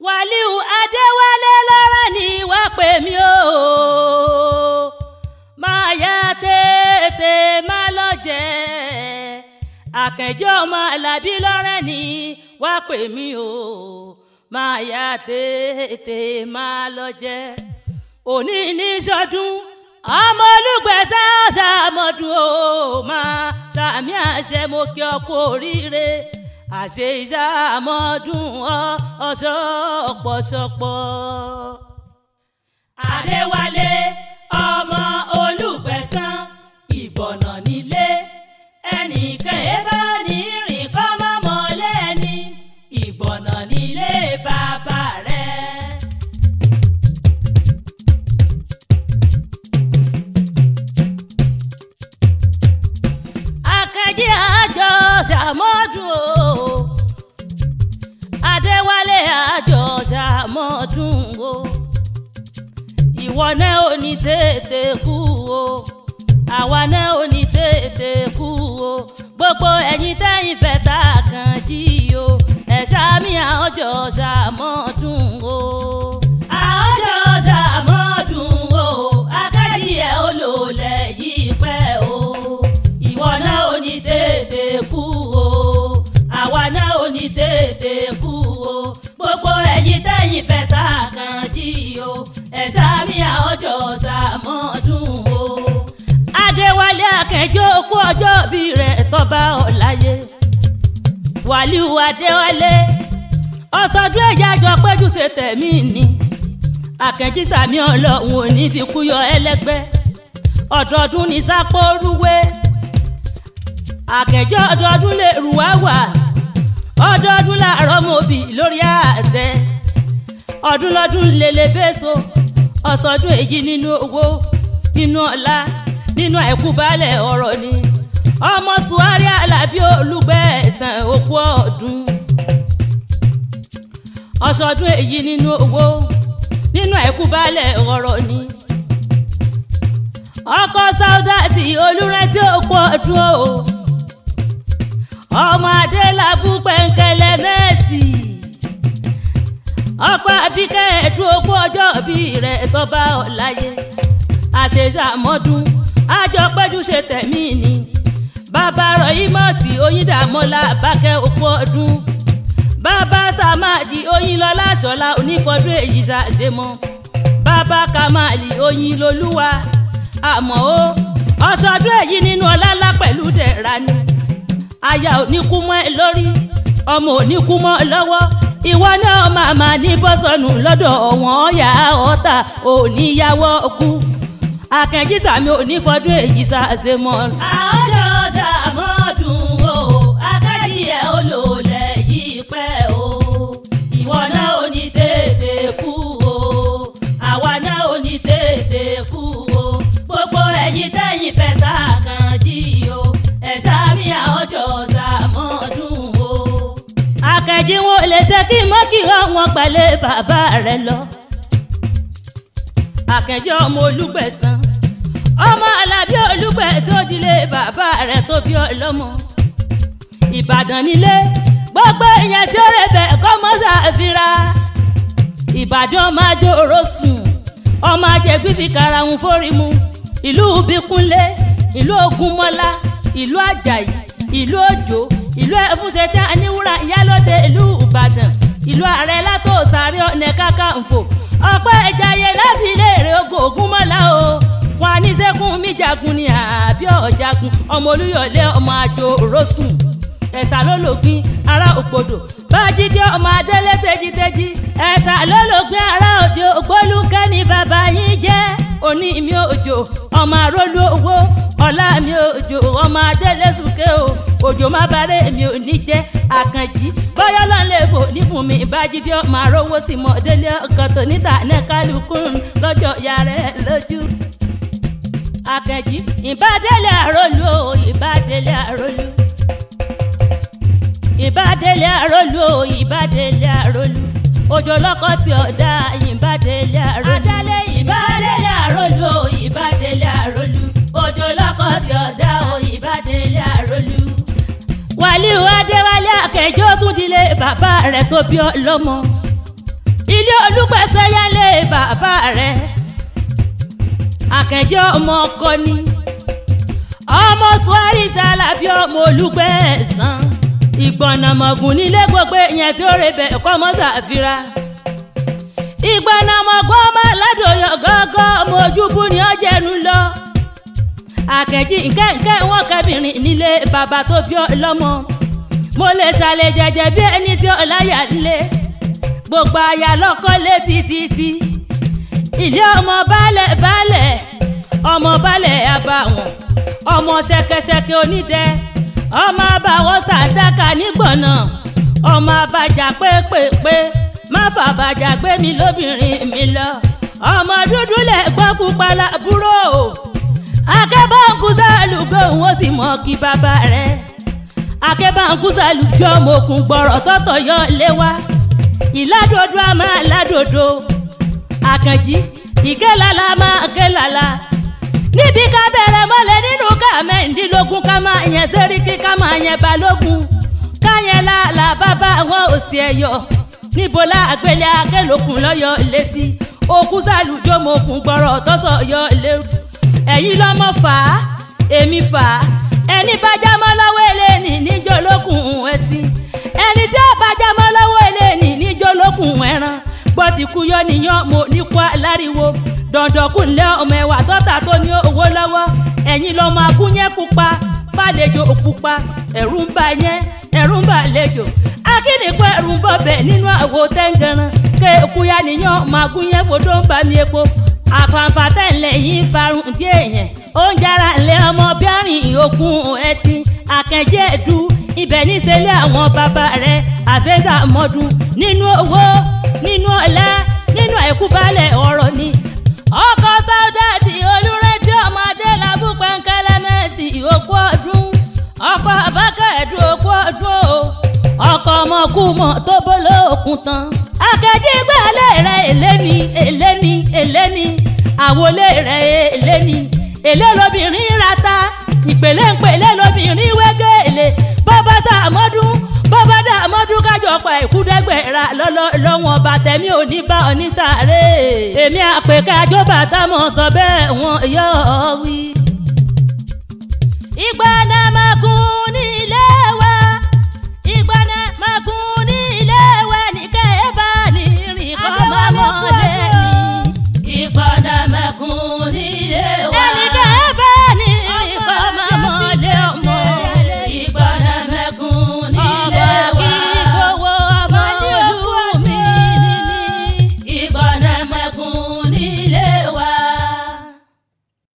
Wàlíù Adéwálé lọ́rọ̀ ni wá pè mí o, máa yá tètè má lọ jẹ́. Àkànjí ọmọ Àlàbí lọ́rẹ́ ni wá pè mí o, máa yá tètè má lọ jẹ́. Òní ní sọdún ọmọ Olúgbẹ̀sán ṣàmọ̀dún o, máa ṣàmì àṣẹ mo kí ọ kú oríire. Àṣẹ ìṣàmọ̀dún ọ̀ṣọ́pọ̀ṣọpọ̀. Adéwálé ọmọ Olúgbẹ̀sán ìbọ̀nà nílé, ẹnìkan ẹ bá ní rìn kọ́ mọ́mọ́ lẹ́ni, ìbọ̀nà nílé bàbá rẹ̀. Àkànjí àjọ ṣàmọ́dún o, Adéwálé àjọ ṣàmọ́dún o, ìwọ náà ò ní tètè kú o, àwa náà ò ní tètè kú o, gbogbo ẹ̀yin tẹ́yin fẹ́ ta Àkànjí o, ẹ̀ ṣàmì àjọ ṣàmọ́dún o. Àjọ ṣàmọ́dún o, Àkànjí ẹ̀ ó lò lẹ́yìn pẹ́ o, ìwọ náà ò ní tètè kú o, àwa náà ò ní tètè kú o, gbogbo ẹ̀yin tẹ́yin fẹ́ ta Àkànjí o, ẹ̀ ṣàmì àjọ ṣàmọ́dún o. Adéwálé Àkànjí òkú ọjọ́ bí rẹ̀ tọ́ba ọ̀láyé. Wàlíù Adéwálé ọ̀sọ́dún ẹ̀yà àjọ péjú ṣe tẹ̀mí ni. Àkànjí sàmì ọlọ́run ò ní fi kú yọ ẹlẹ́gbẹ́. Ọdọọdún ní sápó rúwé. Àkànjí ọdọọdún lè rú wá wà. Ọdọọdún làárọ̀ mọ́bì lórí àtẹ. Ọdún lọ́dún lélẹ̀ bẹ́sọ. Ọ̀sọ́dún èyí nínú owó, nínú ọlá, nínú àìkú baálẹ̀ ọ̀rọ̀ ni. Ọmọ Sùwárí Àlàbí Olúgbẹ̀sán òkú ọdún. Ọ̀sọ̀dún èyí nínú owó, nínú àìkú baálẹ̀ ọ̀rọ̀ ni. Ọkọ Sáúdàtì Olúrántí òkú ọdún o. Ọmọ Adélabú pẹ̀ǹkẹ̀lẹ̀ mẹ́sì. Ọkọ Àbíkẹ́ ẹ̀dùn òkú ọjọ́ bí rẹ̀ tọ́ba ọ̀láyé. Àṣeṣàmọ́dún àjọ péjú ṣe tẹ̀mí ni. Bàbá Rọ̀yìmọ̀tì Oyíndàmọ́lá Bákẹ́ òkú ọdún. Bàbá Sàmáàdì Oyínlọ́lá Ṣọlá onífọdún èyí ṣàṣemọ́. Bàbá Kàmáàlì Oyínlolúwa àmọ́ ó ọ̀ṣọ́dún èyí nínú ọlá pẹ̀lú dẹ̀ra ni. Aya ò ní kú mọ́ ẹ lórí, ọmọ ò ní kú mọ́ ẹ lọ́wọ́. Ìwọ náà màmá ní bọ́sọ̀nù lọ́dọ̀ ọ̀wọ́n ọ̀yà ọ̀tà ò ní yáwọ́ kú. Àkànjí tàmí ò ní fọdún èyí ṣàṣemọ́. Àjọ ṣàmọ́dún o, Àkànjí ẹ̀ ó lò lẹ́yìn pẹ́ o, ìwọ náà ò ní tètè kú o, àwa náà ò ní tètè kú o, gbogbo ẹ̀yin tẹ́yin fẹ́ ta Àkànjí o, ẹ̀ ṣàmì àjọ ṣàmọ́dún o. Àkànjí wọn ò lè ṣe kí mọ́ kí wọ́n pẹ̀lẹ́ bàbá rẹ̀ lọ. Àkànjí ọmọ Olúgbẹ̀sán ọmọ Àlàbí Olúgbẹ̀sán òdìlé bàbá rẹ̀ tó bí ọlọ́mọ. Ìbàdàn nílé gbogbo èèyàn tí ó rẹ̀ bẹ̀ kọ́ mọ́ ṣàfihàn. Ìbàdàn ọmọ ajó orosùn ọmọ ajẹgbí fi karahun fórí mu. Ìlú Bíkúnlé, ìlú Ògúnmọ́lá, ìlú Àjàyí, ìlú Òjó, ìlú Ẹfúnṣetí Aníwúrà Ìyálóde ìlú Ìbàdàn, ìlú ààrẹ látòsàárẹ̀ ọ̀nà Kakanfò. Ọ̀pọ̀ ìjàyè lábí léèrè ogun Ògúnmọ́lá o. Wọn ní sẹ́kùn mi jagun ni àbí ọ̀jagun, ọmọ Olúyọ̀lé ọmọ àjò òrosùn. Ẹ̀sà ló lògbìn ará Ògbòdò, Bájídé ọmọ Adélé tẹ́jítẹ́jí. Ẹ̀sà ló lògbìn ará òde Ògbólúkẹ́ ni bàbá yín jẹ́. Òní mi òjò ọmọ àrólú owó, ọ̀la mi òjò ọmọ Adélé sùkẹ́ o. Òjò má bàárẹ̀ mi ò ní jẹ́. Àkànjí bọ́yọ́ lọ́n lè fò nífun mi. Bájídé ọmọ àrówó sì mọ̀ délé ọkàn tó níta ní kálukú lọ́jọ́ ìyá rẹ̀ lójú. Àkànjí ìbádélé àrólú o, ìbádélé àrólú. Ìbádélé àrólú o, ìbádélé àrólú. Òjò lọ́kọ̀ tí ọ̀dà ìbádélé àrólú. Adálé ìbádélé àrólú o, ìbádélé àrólú. Òjò lọ́kọ̀ tí ọ̀dà o, ìbádélé àrólú. Wàlíù Adéwálé Àkànjí ó tún dilé bàbá rẹ̀ tó bí ọlọ́mọ. Ilé Olúgbẹ̀san yálé bàbá rẹ̀. Àkànjí ọmọ ọkọ ni. Ọmọ Suwárìsì Alábí ọmọ Olúgbẹ̀san. Ìgbọ̀nàmọ̀gùn nílé gbogbo èèyàn tí ó rebẹ̀ kọ́ mọ́ sàfira. Ìgbọ̀nàmọ̀gùn ọmọ aládòyọ̀ gọ́gọ́ ọmọ ojúbú ni ó jẹnu lọ. Àkànjí nkẹ́ǹkẹ́ wọn kẹ́bìnrin nílé bàbá tó bí ọlọ́mọ. Mo lè ṣàlẹ̀ jẹ̀jẹ̀ bí ẹni tí ó láyà nílé. Gbogbo aya lọ́kọ́ létí títí. Ilé ọmọ baálẹ̀ baálẹ̀, ọmọ baálẹ̀ àbàwọ̀n, ọmọ ṣẹ̀kẹ̀ṣẹ̀kẹ̀ onídẹ, ọmọ àbàwọ̀n sàdákà nígbọ̀nà, ọmọ àbàjà pépèpé, má fàbàjà gbé mi lóbìnrin mi lọ. Ọmọ dúdú lẹ̀ gbọ́n pupa lábúrò. Akẹ́bọ̀nkú sálùgbò òun ó sì mọ̀ kí bàbá rẹ̀. Akẹ́bọ̀nkú sálùjọ́ mọ̀kùn gbọ̀rọ̀ tọ̀tọ̀ yọ lé wa. Ìládòdò a máa ládòdò. Àkànjí ìkélala máa kélala. Níbi ká bẹ̀rẹ̀ mọ́lẹ̀ nínú ká mẹ́rìndínlógún ká máa yẹn sẹ́ríkì ká máa yẹn balógun. Ká yẹn làálà bàbá wọn ò sí ẹ̀yọ. Níbo la àgbélé akélòkun lọ́yọ̀ létí. Òkú sálùjọ́ mọ̀kùn gbọ̀rọ̀ tọ́sọ̀ yọ lérú. Ẹ̀yin lọ́mọ fà á, èmi fà á. Ẹni bá jámọ́ lọ́wọ́ eléni níjó lókun ẹṣin. Ẹni tí ó bá jámọ́ lọ́wọ́ eléni níjó lókun ẹran. Gbọ́ ti kú yọ níyàn mo nípa láriwo. Dọ̀ndọ̀kùnlé ọmọ ẹ̀wà tọ́ta tó ní owó lọ́wọ́. Ẹ̀yin lọ́mọ akúnyẹ́ pupa, fàlejò pupa. Ẹ̀rù ń bà yẹn, ẹ̀rù ń bà lejò. Akíndìnkù ẹ̀rù ń bọ̀bẹ̀ nínú àwo tẹ́ǹgànràn. Kéèkú ya níyàn ọmọ akúnyẹ́ fodó ń bà mí epo. Àfàǹfà tẹ̀lé yín farun díẹ̀ yẹn. Oúnjẹ ara ńlẹ̀ ọmọ bíárìn òkun ẹtì. Àkànjí ẹ̀dú ibẹ̀ níṣẹ́lẹ̀ àwọn bàbá rẹ̀ àṣẹ́sà mọ́dún. Nínú owó, nínú ọlá, nínú àìkú balẹ̀ ọ̀rọ̀ ni. Ọkọ̀ Sáúdàtì Olúrẹ́tì ọmọ Adélabú pẹ́ńkẹ́lẹ́mẹ́sì òkú ọdún. Ọkọ̀ Àbákẹ́ ẹ̀dú òkú ọdún o. Ọkọ̀ ọmọkùmọ̀ tó bólókun tán. Àkànjí gbàlẹ́ rẹ̀ èlé ni, èlé ni, èlé ni. Àwọlé rẹ̀ èlé ni. Èlé lobìnrin rata, ìpèlè ńpèlè lobìnrin wégele. Bọ́bá sàmọ́dún, bọ́bá dàmọ́dún kájọ pa ìkúdẹ́gbẹ̀ra lọ́lọ́ lọ́wọ́n bàtẹ́mi ò ní bá ọ ní sàárè. Èmi àpèkà àjọbàtà mọ̀ sọ bẹ́ẹ̀ wọ́n yọ̀ ọ́ wí. Ìgbànàmọ̀gùn nílé